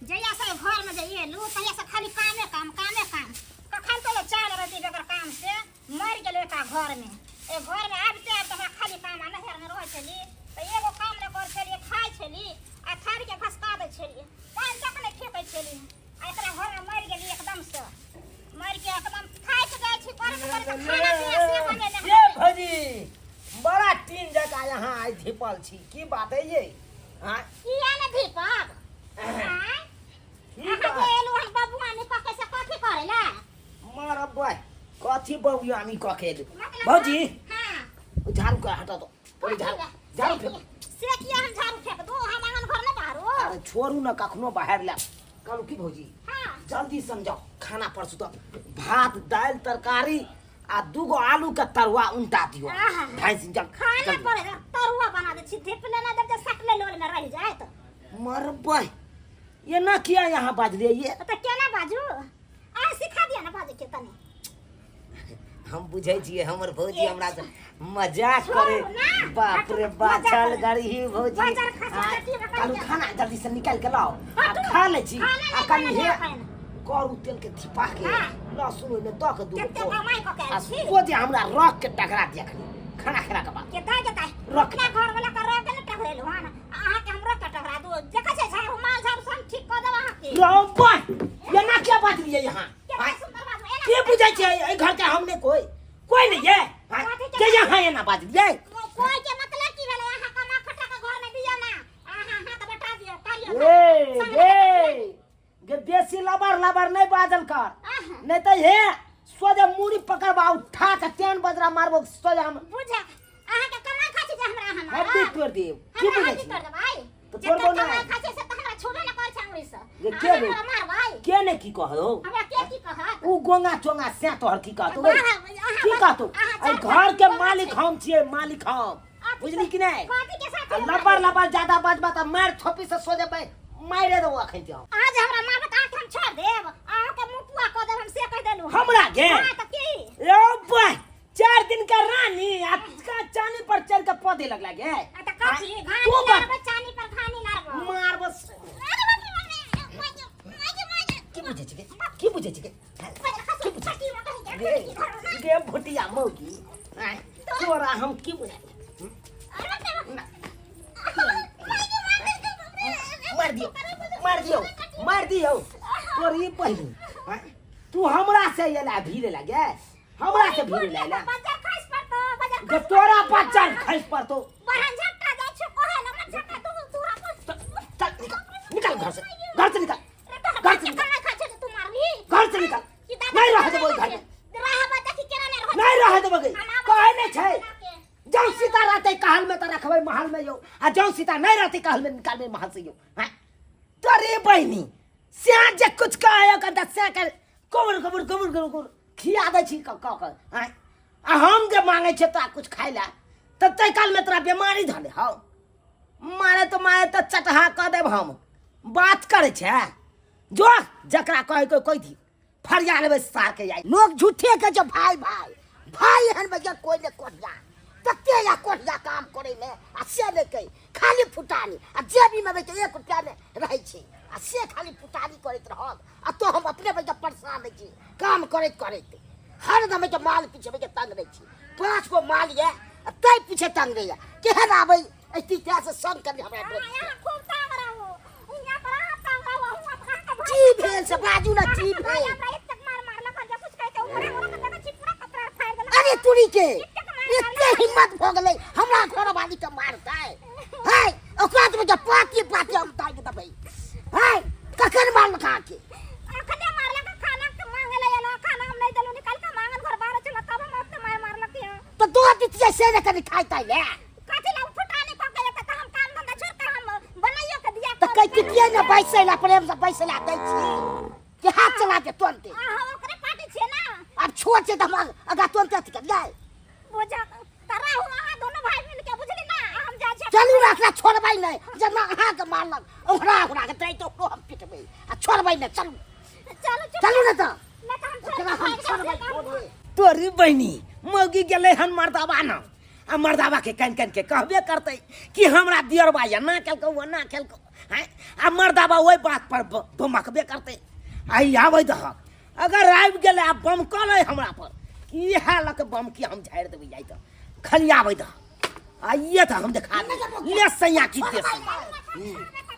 जहिया से घर में जे एलू तहिया से खाली कामे काम, कामे काम। कखन तो चाल रहती बेगर काम से मर गेलो एका घर में। ए घर में आबिते आबिते हमरा खाली काम आ नहर में रहै छली तऽ एगो काम नहि करै छलियै, खाइ छली आ थारी के घसका दै छलियै, पानि तक नहि फेकै छली। आ एकरा घर में मरि गेली एकदम से, मरि के एकदम थाकि जाइ छी करैत करैत, खाना पीना से बनेने। ये भौजी बड़ा टीन जकाँ यहाँ आइ धीपल छी, की बात है ये? हाँ किया ने धीपब? आँय? की अहाँ बात? जे एलहुँ हन बबुआनी कऽ के से कथी करै लए? मारब बॉय, कथी बबुआनी कऽ के एलू? मतलब भौजी हाँ। ओ झाड़ू के हटा दो, ओहि झाड़ू झाड़ू फेंक। से किया हम झाड़ू फेंक दू? हम आंगन घर नहि बहारू? अरे छोड़ू न, कखनो बाहर ले कहलू की भौजी। हाँ। जल्दी समझाओ, खाना परसू तो भात दालि तरकारी आ दूगो आलू के तरुआ उनटा दियो। आहा। भैंस जल खाना जल्दी। पर तरुआ बना दे छी, धीपले ना देब जे सटले लोल में रह जाए तो। मरबै ये ना, किया यहाँ बाजलियै ये? तो केना बाजू? आ सिखा दिया ना बाजे के तनी। हम बुझै छियै, हमर भौजी हमरा से मजाक करे। छोड़ू ना। बाप रे बाप, मजाक चल करे। गरही भौजी। बाजार खा आ, सकती है, बता कहलू दिया। खाना जल्दी से निकाल के लाओ हाँ, आ तू खा लै छी। खाना आ नहि कनि बनेलियै हे एखन। करू तेल के थिपा के हाँ। लहसुन ओहिमे दऽ के दूगो कते फोड़। कमाइ कऽ के आ आयल छी। सोझे हमरा रख के टकरा दिया खाली खाना खेला के बाद। केता केता रख। अपना घर वाला के रख के ने टकरेलु हन, अहाँ के हम रख के टकरा दू? देखै छै झाड़ू माल झाड़ू सब ठीक कऽ देब अहाँ के। रौ बा, ये ना क्या बात लिए यहाँ? केतना आँय? सुंदर बात एना। के बुझै छै एहि घर के हमने कोई कोई नहीं है? आँय? कथी के के यहाँ एना बाजलियै? कोई के मतलब की भेलै? अहाँ कमा खटा के घर में दियौ ना, अहाँ हाथ बटा दियौ करियौ। ए संग गे गे, बेसी लबर लबर नहीं बाजल कर, आहा। नहीं तो हे सोझे मूड़ी पकड़बा उठा के तेन बजरा मारबो सोझे हम। बुझा अहाँ के कमाई खाइ छी जे हमरा अहाँ मारब? हड्डी तोड़ देब की? हमरा बुझै हड्डी छी तोड़ देबै? तऽ जते तोड़बो नहि। कमाई खाइ छी से तऽ हमरा छुबे ने करै छै अंगुरी से। जे के अहाँ रे? हमरा मारबै? के ने की कहलो? हमरा के की कहत? उ गोंगा चोंगा से तोहर की कहतो? बाहर- अहाँ की कहतो? अहाँ एहि चारि घर के पाँच मालिक छै। हम छियै, मालिक हम, बुझली कि नहि? कथी के साथ आ हेबै? लबर लबर ज्यादा बजबा तऽ मार थोपी से सोझे भाई मारे देबो अखन ते हम। अहाँ जे हमरा मारबै तऽ अहाँके हम छोड़ देब? अहाँके मुँह पुआ कऽ देब हम, से कहि देलहुँ। हमरा गे? हाँ तऽ की? यौ बा, 4 दिन का रानी आ का चानी पर चढ़ के पौधे लगला गे? आ तऽ कथी घानी तू बा- लारबै, चानी पर घानी लारबै। मार बस। अरे बाप रे बाप रे, माय माय माय। की बुझै छी गे? की बुझै छी गे? की बुझै गे गे भुटिया मौगी, आँय, तोरा हम की बुझा? मार दियो, मार दियो, मार दियो तोरी बहिन। आँय, तू हमरा से एला भीड़े लागे, हमरा से भीड़े लागे जे तोरा बच्चा खसि पड़तो। चल निकल, निकल घर से, घर से निकल, घर से निकल, घर से निकल। नहीं रह देबो घर में, नहीं रह देबो गे। कहै नहि छै जौ सीता रहतै कहल में तऽ रखबै महल में यौ, आ जौ सीता नहीं रहतै कहल में निकालबै महल से यौ। हाँ तोरे बहिनी स्या जे कुछ कहे ओकर तऽ स्या के कबुर कबुर कबुर कबुर कबुर खिया दै छी कऽ कऽ कऽ। आँय, आ हम जे मांगै छियै तोरा कुछ खाइ लए तऽ ताहि कालमे तोरा बेमारी धले हौ। मारे तऽ मारे तऽ चटहा कऽ देब हम। बात करै छै जो जकरा कहै कोइ कहि दी, फरिया लेबै सार के। आई लोग झूठे के जो भाई भाई भाई एहन बजे कोई ने कोढ़िया तते या कोढ़िया काम करे में आ से ने कही खाली फुटानी आ जेबी में बेचे 1 रुपया ने रहै छै आ से खाली फुटानी करैत रहल। आ तो हम अपने बजे परेशान रहै छी काम करैत करैत, हरदम के माल पीछे बजे तंग रहै छी। 5 गो माल ये आ तै पीछे तंग रहैया, केहन आबै ऐती से संग करी हमरा। की भेल से बाजू ना, की भेल? अरे तुरी के एते हिम्मत भ गेलै हमरा घर वाली के मारतै? है ओकरा तो जब पाती पाती हम ताकि देबै। है कखन मारलक अहाँके? अखने मारलक। खाना के मांगे ले एलो, खाना हम नहीं देलु, निकाल के मांगन घर बाहर चलो तब हम अपने माय मारलक। यहाँ तो दो दितियै से ने कनि खाइ ताइ ले। कथी ला फुटानी कऽ के एतऽ? तऽ हम काम धंधा छोड़ के हम बनाइयो के दिया? तऽ कहि दितियै ने बैसै ला, प्रेम से बैसै ला दै छी कि हाथ चला के तुरंते। अहाँ ओकरे पार्टी छियै ना? आब छोट छै तऽ हम आगाँ तुरंते अथी करियै। बुझा तऽ रहू अहाँ दोनों भाई मिल के, बुझली ना? हम जाइ छियै। चलू ने, एकरा छोड़बै नहि। जेना अहाँके मारलक ओकरा ओकरा के तै तऽ ओकरो हम पिटबै आ छोड़बै नहि। चलू। चलू। चलू ने तऽ। नहि तऽ हम छोड़ एकरा हम छोड़बै छोड़बै। तोरी बहिनी मौगी गेलै हन मर्दाबा न आ मर्दाबा के कन कन के कहबे करतै कि हमरा दियरबा एना केलकौ, ओना केलकौ। आँय आ मर्दाबा ओहि बात पर बमकबे करतै। आइ आबै दहक, अगर आबि गेलै आ बमकलै हमरा पर, इएह लऽ कऽ बमकी हम झाड़ि देबै। आइ तऽ खाली आबै दहक, आइए तऽ हम देखा देबै। ले सैया की दे सैया।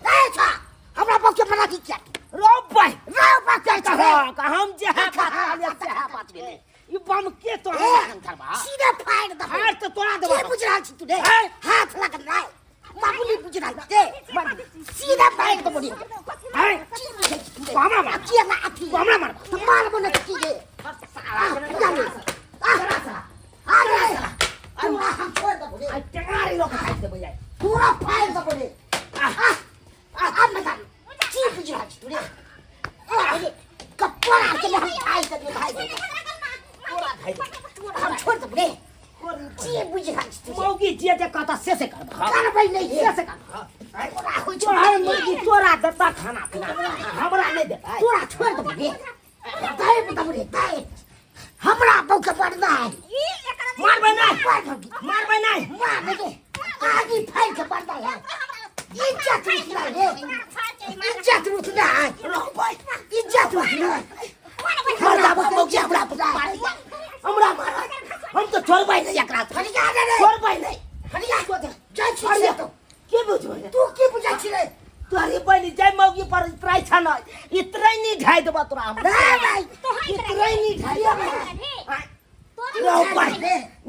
ए छा हमरा बके बना की क्या रो भाई रो बके कहक हम जे है बात कहलियै सएह बात भेलै। ई बम के तोरा लगन करबा सीधे फाड़ दे। फाड़ तऽ तोरा देबा। की बुझ रहल छी तू रे? हैं? हाथ लगन रे मामूली बुझ रहल छी सीधे फाड़ दे बोली। हैं? की बुझै छी तू रे? हमरा मार। किया ना अथी हमरा मार। तो मारबो न की रे? आ जाने आ आ रे तोरा हम छोड़ देबो रे। आइ टेंगारी लऽ कऽ काटि देबै आइ। पूरा फाड़ देबो रे। आ आ आ मजा की बुझ रहल छी तू रे? आ रे कपड़ा के हम फाड़ देबो भाई। तोरा खाइ देबै। हम छोड़ देबो रे। की बुझ रहल छी तू रे? मौगी जे जे कहता से से करबा। करबै नहीं से से करबा। तोरा होइ छौ। तोहर मुर्गी तोरा देता खाना पीना, हमरा नहि देता। तोरा छोड़ देबो रे। दे देबो रे दे। हमरा बहू के पड़ना है। मारबै नहि, मार देबो। मारबै नहि। मार दे आगी फैल के पड़ना है। इज्जत उठना रे, इज्जत उठना है, इज्जत उठना है। मर्दाबा मौगी हमरा मारै, हमरा मारै। हम तऽ छोड़बै नहि एकरा। फरिया दे रे। छोड़बै नहि। फरिया जाइ छी फरिया। से तो की बुझबै? तू की बुझै छी रे? तोहरी बहिनी जाय मौगी पर इतराइ छ न, इतराइ नहि ढाइ देबऽ तोरा हम। नहीं नहीं इतराइ नहि ढाइ देबऽ। रहो भाई,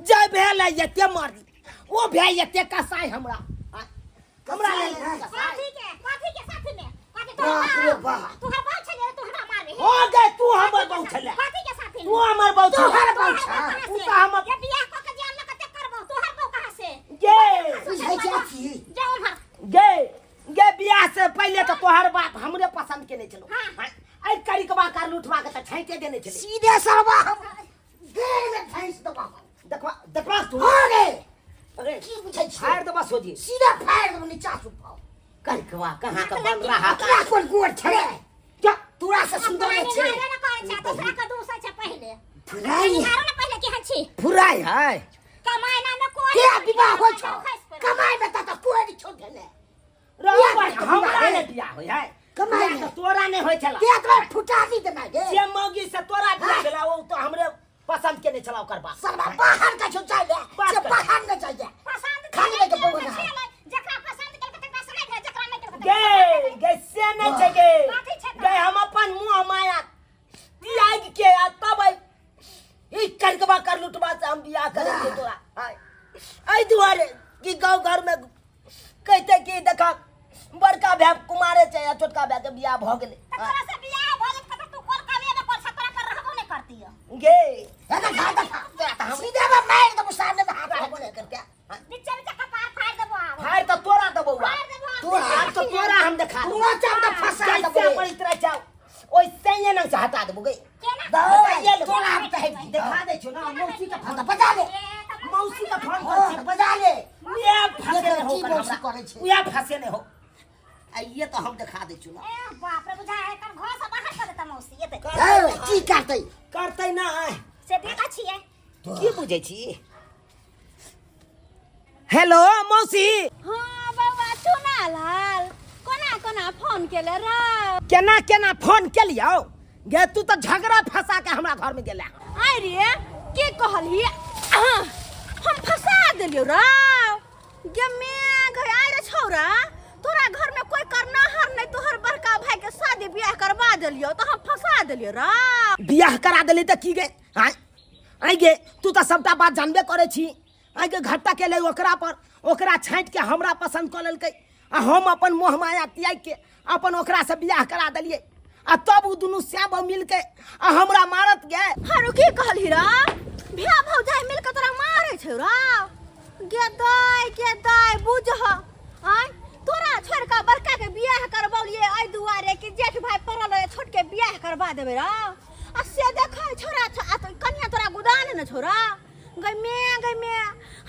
जय भेल है एते मर ओ भेल एते कसाई हमरा। आँय, हमरा लेल कसाई बाप रे बाप। हो गए। तू हमर बहु छले, तू हमर बहु छले। तोहर बहु छ। तू तऽ हमर गे बुझै छी अथी गे गे बियाह से पहिले तऽ तोहर बाप हमरे पसंद केने छलो। हाँ। आँय, एहि करिकबा कर लुठवा के तऽ छाँटे देने छलै। सीधे सरवा हम देह में फैंस देबा। देखबा देखबा तू हो रे। अरे की बुझै छी? फाड़ देबा सोझी। सीधे फाड़ देबो नीचा से ऊपर। करिकबा कहाँ के बन रहा तोरा कोन गोर छले? क्या? तोरा से सुंदर नहीं छे। फुराई फुराई है। के विवाह होइ छौ? कमाई में त कोई नहीं छोड़ देने। रहो बियाह भाई, करके हमरा विवाह नहि रे। बियाह होइ है। कमाई बियाह में। तऽ तोरा नहि होइ छला। के तोरा फुटा दी देना गे। जे मौगी से तोरा बियाह भेला ओ तऽ हमरे पसंद केने छला ओकर बाप। सरवा बाहर का छौ जाय ले। बात से कर। बाहर न जाय ले। खाली लेके बौआ ना। गे गे से नहि छै गे। बात छै तऽ। गे हम अपन मुँह माया त्याग के आ तब ई करिकबा कर लुटबा से हम बियाह करै छियै तोरा। आय, एहि दुआरे कि गाँव घर में कहते कि देखा बड़का भाय कुमारे छै आ छोटका भाय के बियाह भऽ गेलै। गे हे देखा देखा सीधे में मार देबो सामने में हाथ लगबो नहीं करते। फाड़ तऽ तोरा देबौ आ। तोरा आब तऽ तोरा हम देखा देबौ। तोरा चल तऽ फंसा कैसे देबो रे। अपन इतरा जाओ ओइसे ही ना से हटा देबो गे। दे तोरा हम तऽ देखा दै छियौ ना मौसी के हाँ तऽ बजा ले। मौसी के फोन हाँ कर तऽ बजा ले। उएह फंसे देखो नहि हो की कर मौसी हमरा। करै छै। उएह फंसे नहि हो। आ ये तऽ हम देखा दै छियौ ना। हे की करतै? करतै ना। से देखा छियै। की बुझै छी? हेलो मौसी। हाँ बौआ चुना लाल, कोना कोना फोन केले रे? केना केना फोन केलियौ गे? तू तऽ झगड़ा फंसा के हमरा घर में गेला। आइ रे के कहलही? हम फंसा देलियौ रे गे मेघ। आइ रे छौरा, तोरा घर में कोई करनाहर नहीं, तोहर बड़का भाई के शादी बियाह करवा देलियौ तऽ हम फंसा देलियौ रे। बियाह करा देली तऽ की गे? आँय आँय गे, तू तऽ सबटा बात जानबे करै छी। आँय गे, घट्टा केले ओकरा पर, ओकरा छाँटि के हमरा पसंद कऽ लेलकै आ हम अपन मोह माया त्याग के अपन ओकरा से बियाह करा देलियै आ तब ओ दुनू श्याम मिल के आ हमरा मारत गे। हरो की कहलही रे? भैया भौजाई मिल के तोरा मारै छौ रे? गे दाय गे दाय बुझह। आँय तोरा छोड़ के बड़का के बियाह करबौलियै एहि दुआरे कि जेठ भाई पड़ल रहे, छोट के बियाह करबा देबै रे। आ से देखै छोरा आ तो कनिया तोरा गुदान ने छोरा। गै मे गै मे,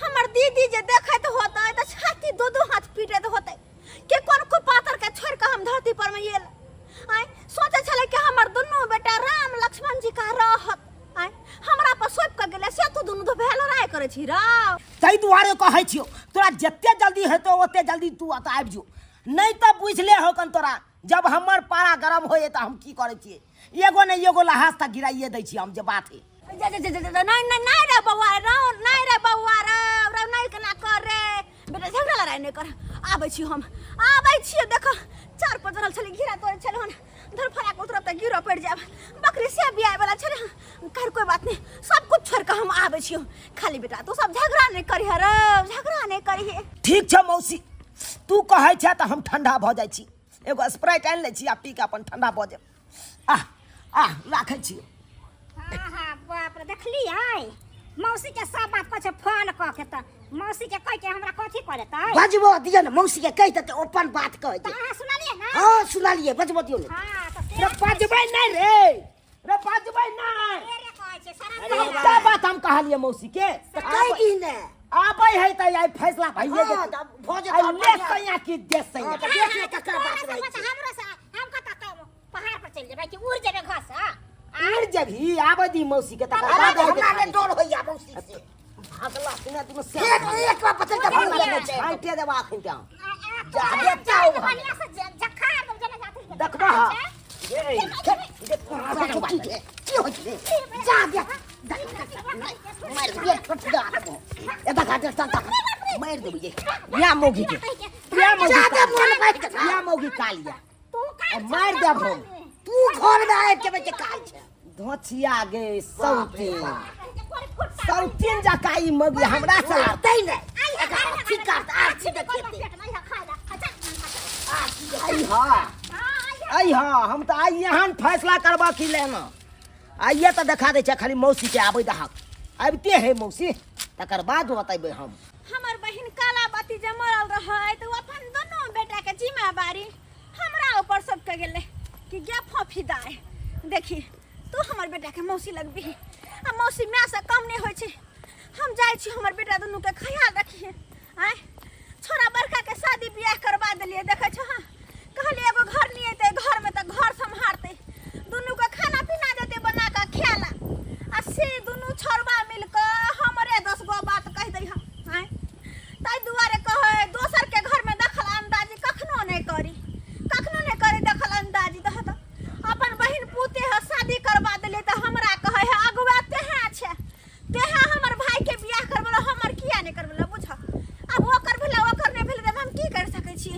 हमर दीदी जे देखैत होतै तऽ छाती दू दू हाथ पीटैत होतै के कोन कुपातर के छोड़ के हम धरती पर में एल। आँय सोचै छलै कि हमर दुनू बेटा राम लक्ष्मण जी का रहत। आँय हमरा पर सौंप के गेलै, से तू दुनू तो भेल लड़ाइ करै छी रे। ताहि दुआरे कहै छियौ तोरा जते जल्दी हेतौ ओते जल्दी तू एतऽ आबि जो। नहि तऽ बुझले हो कन तोरा जब हमर पारा गरम होइए तऽ हम की करै छियै एगो ने एगो लहास तऽ गिराइए दै छियै हम जे बात है जा जा जा जा जा, नहीं नहीं नहीं रे बउआ रो नहीं रे बउआ रो रो नहीं केना कर रे बेटा झगड़ा लड़ाई नहीं कर आबै छी हम आबै छी देखो चार पर चढ़ल छली घेरा तोड़ै छल हन धर फराक उतरब तऽ गिरो पड़ि जायब बकरी से बियाय वाला छलै कर कोई बात नहीं सब कुछ छोड़ के हम आबै छी खाली बेटा तू सब झगड़ा नहीं करिह रे झगड़ा नहीं करिह ठीक छै मौसी तू कहै छै तऽ हम ठंडा भऽ जाइ छी एगो स्प्राइट आनि लै छी आ पी कऽ अपन ठंडा भऽ जायब आह आह राखै छी हाँ हाँ बाप रे देखलियै मौसी के सब बात कहै छै फोन कऽ के तऽ मौसी के कहि के हमरा कथी कऽ देतै बजबो दियौ ने मौसी के कहि देतै अपन बात कह तऽ दे अहाँ सुनलियै ने हाँ सुनलियै बजबो दियौ ने हाँ तऽ से रे बजबै नहि रे रे बजबै नहि रे रे कहै छै सारा सबटा बात हम कहलियै मौसी के तऽ कहि दी ने आबै है तऽ आइ फैसला भइए हाँ, जेतै तऽ भऽ जेतै आइ आओर ले बढ़िआँ। सैया कि दे सैया हाँ, तऽ देख ले ककर बात रहै छै हमरो से हम कतऽ पहाड़ पर चलि जेबै कि उड़ जेबै घर से उड़ जेबही आबै दी मौसी के तकर अरे बाद हमरा ने डर होइया मौसी से भागला सुना दुनू से एक एक बार पकड़ के भाग लेने छै छाँटे देबा अखन ते हम जा देखता हूँ हम। बढ़िया से जखार दम जना जाती है देखबा हा की छै की होइ छै जा देख मारि देबै छोट दे ए देखा देख चल देख मारि देबै ये या मौगी के या मौगी जा दे मोन बैठ के या मौगी कालिया तू का मारि देब हम तू घर में आबि के बच्चे काल छै धोछिया गे सौतीन सौतीन जकाँ ई मौगी हमरा से लड़तै नहि एकर अथी करत आरती देखेतै आई हा आई हा हम तऽ आइ एहन फैसला करबा की लेना आइए तऽ देखा दै छै खाली मौसी के आबै दहक आबिते है मौसी तकर बाद बतेबै हम हमर बहिन काला बाती जे मरल रहै तऽ ओ अपन दुनू बेटा के जिम्मेवारी हमरा ऊपर सबके गेलै कि गे फोफी दाय देखी तू हमर बेटा के मौसी लगबी आ मौसी माय से कम नहीं होइ छै हम जाइ छी हमर बेटा दुनू के ख्याल रखिए आय छोरा बड़का के शादी बियाह करवा देलिए देखै छो हाँ कहलिए एगो घर नहीं अयतै घर में तऽ घर सम्हारतै दुनू के खाना पीना देतै बना कऽ खायला आ से दुनू छोरबा मिल कऽ हमरे 10 गो बात कहि दै हँ आँय ताहि दुआरे कहै दोसर के घर में दखल अंदाजी कखनो नहीं करी कखनो नहीं करी दखल अंदाजी दह तऽ अपन बहिन पूते है शादी करवा देलिए तऽ हमरा कहै है अगुआ तेहे छै तेहे हमर भाई के बियाह करबलो हमर किया नहीं करबलो बुझ आब ओकर भेलै ओकर नहि भेलै तऽ हम की करि सकै छी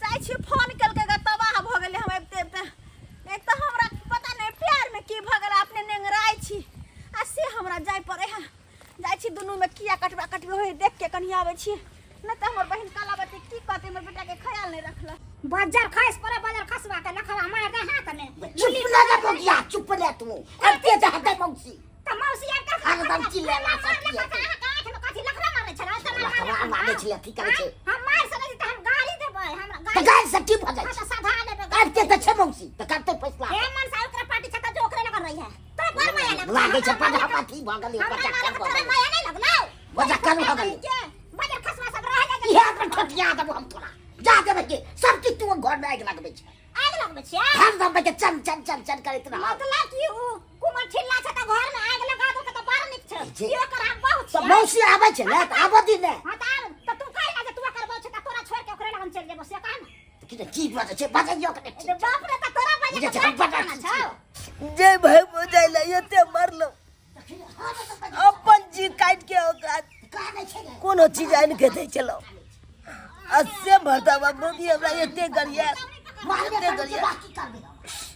जाइ छी फोन केलकै ग तबाह भऽ गेलै हम अबिते अबिते एक तऽ हमरा पता नहि प्यारमे की भऽ गेल अपने नेंगराइ छी आ से हमरा जाय पड़ै है जाइ छी दुनूमे किया कटबा कटबी होइ देख के कनि आबै छी नहि तऽ हमर बहिन कालावती की कहतै हमर बेटाके ख्याल नहि रखलक बज्जर खस पड़े बज्जर खसवा के लखवा मार दे हाथ में चुप ले रे बगिया चुप ले तू अबते जा दे मौसी त मौसी आब का हरदम चिल्लेला से की हेतै? कथी लखवा मारै छलै लखवा मारै छलै, की करै छै? हम मार सकै छी त हम गाली देबै हमरा तऽ गाली गारि से की भऽ जाइ हाँ, छै तऽ सधा लेबै अबते तऽ छै मौसी तऽ करतै फैसला हे मन सा ओकरा पार्टी छै त जो ओकरे लगल रही है तोरा बड़ माया लगल लागै छै बड़ हम अथी भऽ गेलै हमरा बच्चा मारे कर भऽ तोरा गेलै माया नहि लगलौ बच्चा कर भऽ गेलै बजर खसवा सब रह जाइ इएह पर ठोकिया देबो हम तोरा जा देबै के सब किछु तू घर में आगि लगबै छै आगि लगबै छियै हरदम बैठ के चन चन चन चन करैत रह मतलब कि उ कुमर छिल्ला छै त घर में आगि लगा दो त बड़ नीक छै जे- ई ओकर हम बहुत तऽ छियै मौसी आबै छै ने तऽ आबऽ दी ने हां त आब त तू कहि ना जे तू ओकर बहु छै त तोरा छोड़ के ओकरे लगन चलि जेबो से कह ना कि की बाजै छै बाजैयो के ए बाप रे त तोरा बाजे बुझै के छै, हम बड़ बड़ ठिकाना छौ जे भाई बुझै ले एते मरलो अपन जी काटि के ओकरा कोनो चीज आनि के दै छलहुँ आ से मरदबा मौगी हमरा एते गरिया एते गरिया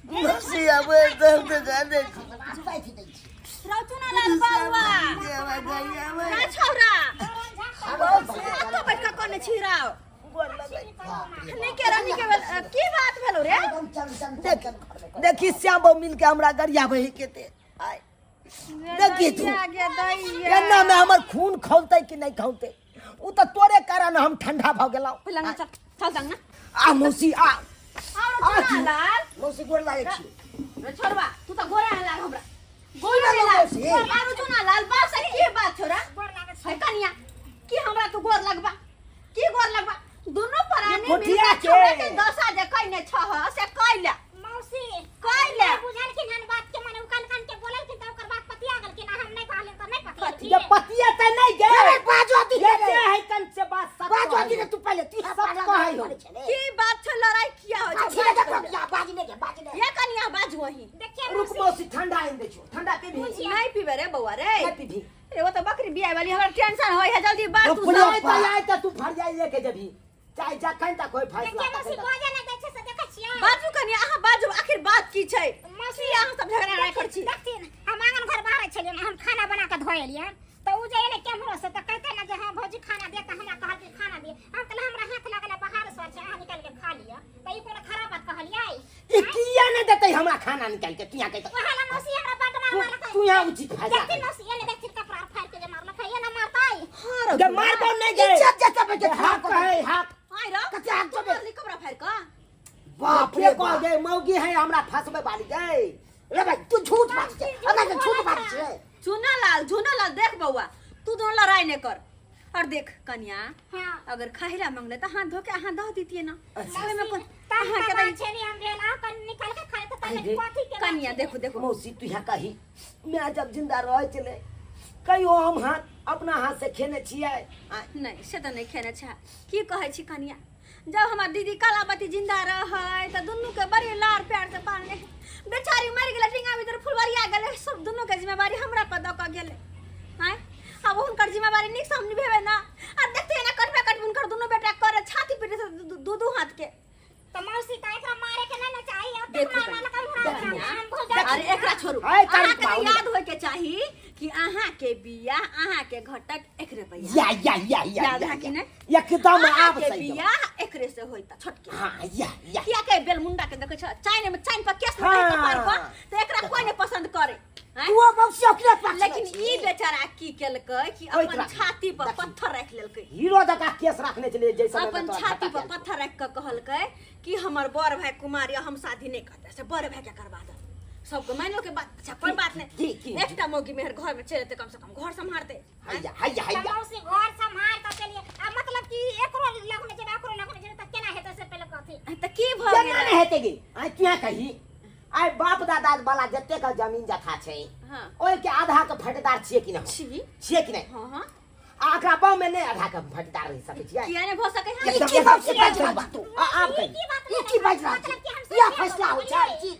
मौसी आबै तब तऽ जानै छी रौचुना लाल बाबा ना छौरा कतऽ बैठ कऽ कने छी राव नहीं के रानी के की बात भेलो रे देख देखी श्याम बाबू मिल के हमरा गरियाबै के ते आय देखी तू गे दैया एना में हमर खून खौलतै कि नहीं खौलतै उ तऽ तोरे कारण हम ठंडा भऽ गेलहुँ पलंग चल चल संग ना आ मौसी आ और चुना लाल मौसी गोर लागै छी रे छोड़वा तू तो गोरा है लाल हमरा गोरा है लाल मौसी। और चुना लाल बाप से की बात छोरा गोर लागै छै है कनिया की हमरा तू गोर लगबा की गोर लगबा दुनू प्राणी मिल भुटिया के छोरा के। के दशा जे कइने छह से कइले मौसी कइले बुझलखिन हन बात के माने उ कान कान के बोललखिन त ओकर बात पतिया गेलखिन आ हम नहि कहलियन त नहि पतियेलखिन जब पतिया तऽ नहीं गे अरे बाजो दी ये रे है कन से बात सच बाजो दी रे तू पहिले तू सब कहै हो। की ये कनिया बाजू वही देखिए रुक मौसी ठंडा आनि दै छियौ ठंडा पीबी नहीं पीबे रे बौआ रे नहीं पीबी रे वो तो बकरी बियाय वाली हमरा टेंशन होय है जल्दी बात तू आय सब तऽ आय तऽ तू फरियाइ लेके जेबही चाहे जखन तक होय फैसला देखिए मौसी तखन तक। बाजे ना दै छै से देखै छियै बाजू कनिया अहाँ बाजू आखिर बात की छै मौसी की अहाँ सब झगड़ा नहि करै छी देखथिन हम आंगन घर बाहर छलियै हम खाना बना के धोए एलियै तऽ उ जे एलै केम्हरो से तऽ कहते ना जे हाँ भौजी खाना दे तऽ हमरा कहलकै खाना दे हम कहलियै हमरा हाथ लगल है बाहर से छै अहाँ निकालि के खा लिअ तऽ ई कोनो खराब बात कहलियै ई किया नहि देतै हमरा खाना निकालि के तू यहाँ कहि ओहे ला मौसी हमरा बड मार तू मारलकै तू यहाँ उचित फैसला देखथिन मौसी एने देखथिन कपड़ा फाड़ के जे मारलकै एना मारतै हाँ रौ गे मारबौ नहि गे इज्जत जेतै बेटे हक है हक हाय रौ कते हाथ तू जोड़े? मारली कपड़ा फाड़ कऽ बाप के रे कह बाप गे मौगी है हमरा फंसबै वाली गे रे भाई तू झूठ बाजै छै अना के झूठ बाजै छै चुना लाल झुना लाल देख बौआ तू दोनों लड़ाई नहीं कर और देख कन्या हाँ अगर खाहिला मांगले तो हाथ धो के अहाँ दह दीतिए ना अच्छा। ओहिमे कोन तब अहाँ के बात दही छै हम भेल आ कन निकाल के खाए तऽ अरे, कथी के बात कन्या छै? देखो देखो मौसी तू यहाँ कही मैं जब जिंदा रहे छलै कहियो हम हाथ अपना हाथ से खेने छियै आ, नहीं से तऽ नहीं खेने छै की कहै छी कन्या जब हमर दीदी कलावती जिंदा रहै तऽ दुनू के बड़ी लाड़ प्यार से पालने बेचारी मरि गेलै टींगा भीतर फुलवरिया गेलै सब दुनू के जिम्मेवारी हमरा पर दऽ कऽ गेलै आँय आब हुनकर जिम्मेवारी नीक से हम निभेबै ना आ देखते ना कटबे कटबे हुनकर दुनू बेटा करे छाती पीटे से दू दू हाथ के तऽ मौसी तऽ एकरा मारे के नहि ने चाही अब देखो मार मारलक हमरा कनिया, हम भौजाई अरे एकरा छोड़ू आय, तारीख अहाँके बाबू। याद होय के चाही कि अहाँ के बियाह अहाँ के घटक एकरे पर या या या या याद या है कि नहीं? एकदम अहाँ आब के सही जवाब। बियाह एकरे से होइता छोटके हाँ या या किया के बेलमुंडा के देखै छ चाइन में चाइन पर केस हाँ। में कपार पर त एकरा कोई नहीं पसंद करे हैं? तू मौसी ओकरे पक्ष में लेकिन छी। ई बेचारा की केलकै कि ओहि अपन तरह। छाती पर देखी। पत्थर राखि लेलकै हीरो जकाँ केस रखने छलियै जै समय में अपन तोरा छाती घाटा पर भेल। पत्थर राखि कऽ कहलकै कि हमर बड़ भाई कुमार यऽ हम शादी नहि करतै से बड़ भाई के करवा दे सबके मानियो के बात अच्छा कोई बात नहीं की- की- एकटा मौगी मेहर घर में चलि एतै कम से कम घर सम्हारतै हैया हैया हैया मौसी घर सम्हार के चलिए आ मतलब कि एकरो लग में जेबै एकरो लग में जेबै त केना हेतै से पहिले कहथिन तऽ की भऽ केना गेलै नहि हेतै गे आइ किया कही आइ बाप दादा वाला जतेक जमीन जथा छै हाँ। ओहि के आधा के फटदार छियै कि नहि छी छियै कि नहि हाँ हाँ आ एकरा बाव में नहि आधा के फटदार रहि सकै छियै किया नहि भऽ सकै है एकदम की बात एकदम बाजि सही रहल बात। छी तू? आ, आब कही की बात ई की बाजि रहल मतलब कि हम छी इएह फैसला होइ छै की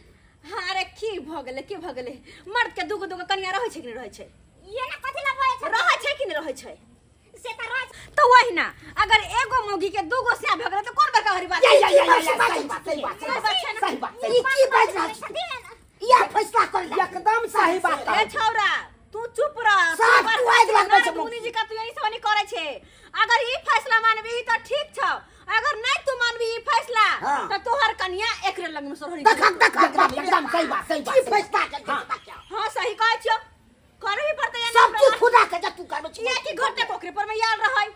हाँ अरे की भऽ गेलै की भऽ गेलै मर्द के दूगो दूगो कनिया रहै छै कि नहि रहै छै ये ना कथी ला बोले छै रहै छै कि नहि रहै छै से त रह तऽ वही ना अगर एगो मौगी के दूगो स्या भऽ गेलै तऽ कोन बड़का भारी बात या छै? या या या या, सही बात सही बात सही बात छै ना? सही बात ई सही बात की बाजि रहल छी तू? इएह फैसला कर ले एकदम सही बात ए कहै छौरा तू चुप रह साफ तू आगि लगबै छै मुनि जी का तू यही सब नहीं करे छे अगर ई फैसला मानबी त ठीक छौ अगर नहीं तू मानबी ई फैसला हाँ। त तोहर कन्या एकरे लग में सोहरी देखक देखक एकदम एकदम सही बात सही बात की सही बात। फैसला कर हाँ। हां सही कहै छियौ करही पड़तै या सब नहीं चीज खुदा के जे तू करबै छी किया कि घटे कोकरे पर में यार रहै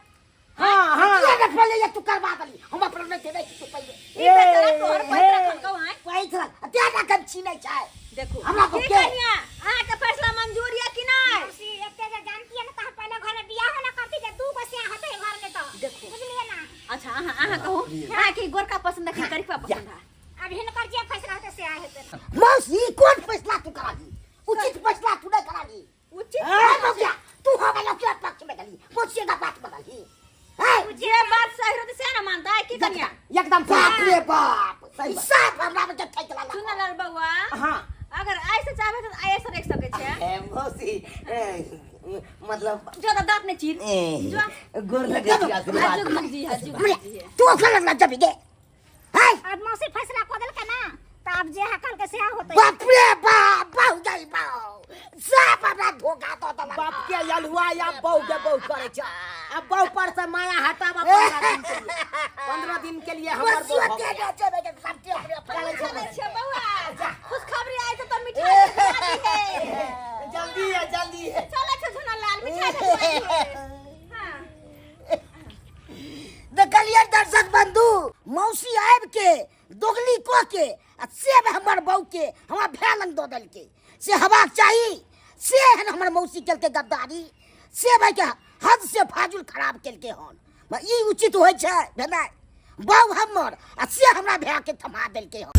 हाँ हाँ किया रखबै ले तू करबा देली हम अपना नहीं देबै तू पहिले ई बेचारा तोहर पैत रखल कौ हैं पैत रख तें रखन छी नहीं छै देखो हमरा की के कन्या अहाँ के फैसला मंजूर या कि नहीं मौसी एते जे जानती है ना त हम पहले घर में बियाह ना करती जे दू गो स्या होते घर में तो देखो। बुझलिए ना अच्छा अहाँ अहाँ कहू अहाँ के गोरका पसंद है कि करिकवा पसंद है अब हिनकर जे फैसला होते से हेतै मौसी कोन फैसला तू कराली उचित फैसला तू नहीं कराली उचित ए मौसिया तू हमरा लोग पक्ष में गली मौसी का बात बदली ए जे बात सही रहते से ना मानता है की कन्या एकदम बाप रे बाप सही बात। साफ हमरा में फैसला सुन लाल बउआ हाँ अगर आइ से चाहबे तो आइ से रख सके छे ए, मौसी ए, मतलब जो तो दांत ने चीर ए, जो गोर लगे छी आशीर्वाद जुग जुग जी है जुग जुग जी है तू ओकरा लगला जबी गे है अब मौसी फैसला कऽ देलकै ना तऽ आब जे हकल के सेहा होतै बाप रे बाप बहु जाई बहु साफ हमरा धोखा दऽ देलक बाप के यलुआ या बहु के बहु करे छै अब बहु पर से माया हटावा 15 दिन के लिए 15 दिन के लिए हमर मौसिया बहु के ना जेबे के सब के अपने अपने चलै छियै बउआ खुशखबरी आइ तऽ मिठाई भेजवा दिहे जल्दी है जल्दी है चलै छै झुना लाल मिठाई भेजवा दिहे हाँ देखलियै दर्शक बंधु मौसी आबि के दोगली कऽ के आ सेब हमर बहू के हमरा भाय लग दऽ देलकै से हेबाक चाही से एहन हमर मौसी केलकै गद्दारी से भाई के हद से फाजुल खराब केलकै हन ई उचित होइ छै भेनाइ बहु हमर आ से हमरा भाय के थमा देलकै हन।